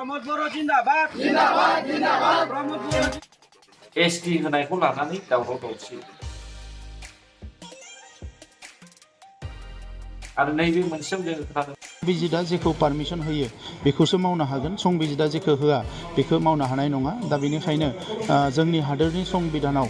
प्रमोद बर' जिन्दाबाद जिन्दाबाद जिन्दाबाद प्रमोद बर' ST होनायखौ लानानै दावराव दावसि आरो नैबे मोनसेयाव जों खोनादों संबिजिदा जेखौ पारमिसन होयो बेखौसो मावनो हागोन संबिजिदा जेखौ होआ बेखौ मावनो हानाय नङा दा बेनिखायनो जोंनि हादोरनि संबिधानाव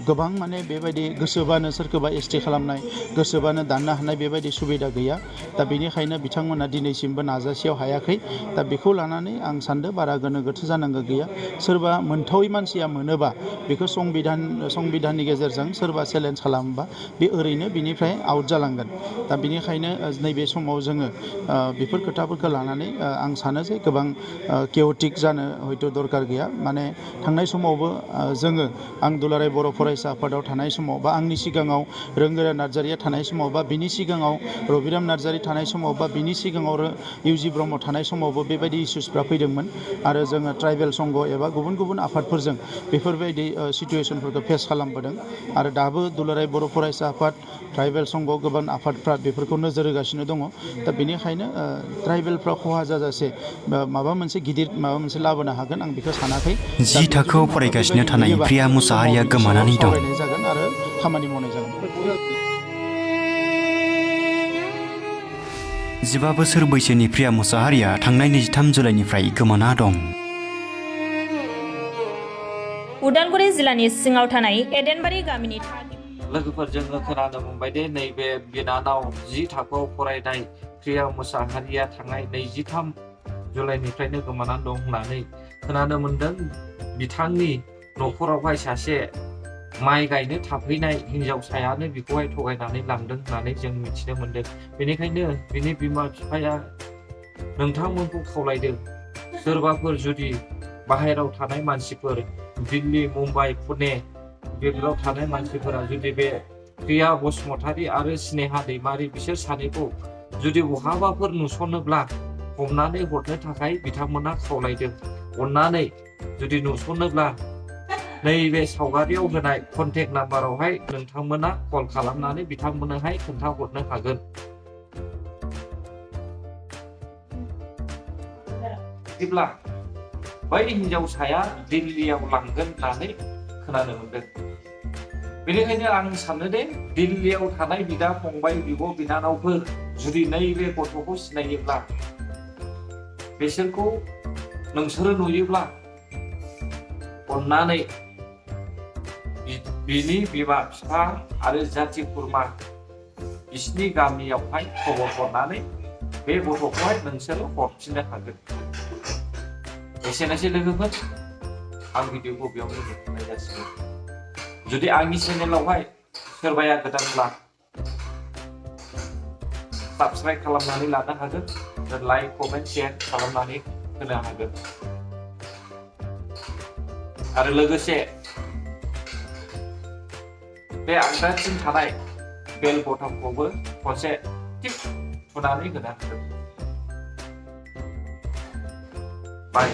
गोबां माने बेबायदि गोसोबानो सोरखौबा एसटि खालामनाय गोसोबानो दाननो हानाय बेबायदि सुबिदा गैया दा बेनिखायनो बिथांमोना दिनैसिमबो नाजासेयाव हायाखै दा बेखौ लानानै आं सान्दों बारा गोनो गोथो जानांगौ गैया सोरबा मोनथावै मानसिया मोनोबा बेखौ संबिधाननि गेजेरजों सोरबा चेलेन्ज खालामोबा बे ओरैनो बिनिफ्राय आउट जालांगोन दा बेनिखायनो नैबे समाव जोङो बेफोर खोथाफोरखौ लानानै आं सानो जे गोबां केअटिक जानो हयथ' दरकार गैया माने थांनाय समावबो जोङो आं दुलाराय बर' फरायसा आफादाव थानाय समाव बा आंनि सिगाङाव रोंगोरा नार्जारिया थानाय समाव बा बिनि सिगाङाव रबिराम नार्जारि थानाय समाव बा बिनि सिगाङाव इउजि ब्रह्म थानाय समावबो बेबायदि इस्युसफ्रा फैदोंमोन आरो जोङो ट्राइबेल संघ एबा गुबुन गुबुन आफादफोरजों बेफोरबायदि सिटुवेसनफोरखौ फेस खालामबोदों आरो दाबो दुलाराय बर' फरायसा आफाद ट्राइबेल संघ गोबां आफादफ्रा बेफोरखौ नोजोर होगासिनो दङ दा बेनिखायनो ट्राइबेलफ्रा खहा जाजासे माबा मोनसे गिदिर माबा मोनसे लाबोनो हागोन आं बेखौ सानाखै 10 थाखोआव फरायगासिनो थानाय प्रिया मुसाहारिया गोमानानै दं जागोन आरो खामानि मावनाय जागोन 15 बोसोर बैसोनि प्रिया मुसाहारिया थांनाय 23 जुलाइनिफ्राय गोमाना दं उदालगुरि जिल्लानि सिङाव थानाय एडेनबारि गामिनि लोगोफोरजों खोनानो मोनबाय दे नैबे बिनानाव 10 थाखोआव फरायनाय प्रिया मुसाहारिया थांनाय 23 जुलाइनिफ्रायनो गोमानानै दं होननानै खोनानो मोनदों बिथांनि न'खरावहाय सासे माइ गायनो थाफैनाय हिनजावसायानो बिखौहाय थगायनानै लांदों होननानै जों मिथिनो मोनदों बेनिखायनो बिनि बिमा बिफाया नोंथांमोनखौ खावलायदों सोरबाफोर जुदि बाहेरायाव थानाय मानसिफोर दिल्ली मुम्बाइ पुणे बेफोराव थानाय मानसिफोरा जुदि बे प्रिया बसुमतारी आरो स्नेहा दैमारि बिसोर सानैखौ जुदि बहाबाफोर नुसनोब्ला हमनानै हरनो थाखाय बिथांमोना खावलायदों अननानै जुदि नुसनोब्ला नैबे सावगारियाव होनाय कन्टेक्ट नाम्बारावहाय नोंथांमोना कल खालामनानै बिथांमोननोहाय खोन्थाहरनो हागोन बिदिब्ला बै हिनजावसाया दिल्लीयाव लांगोन होननानै खोनानो मोनदों बेनिखायनो आं सानो दे दिल्लीयाव थानाय बिदा फंबाय बिब' बिनानावफोर जुदि नैबे गथ'खौ सिनायोब्ला बिसोरखौ नोंसोरो नुयोब्ला अननानै बिनि बिमा बिफा आरो जाथि खुरमा बिसिनि गामियावहाय खबर हरनानै बे गथ'खौहाय नोंसोरो हरफिननो हागोन एसेनोसै लोगोफोर आं भिडिअखौ बेयावनो दोनथ'नाय जासिगोन जुदि आंनि चेनेलावहाय सोरबाया गोदानब्ला साबस्क्राइब खालामनानै लानो हागोन लाइक कमेन्ट शेयार खालामनानै होनो हागोन आरो लोगोसे बे आगदाथिं थानाय बेल बटनखौबो खनसे टिक थुनानै होनो हागोन बाय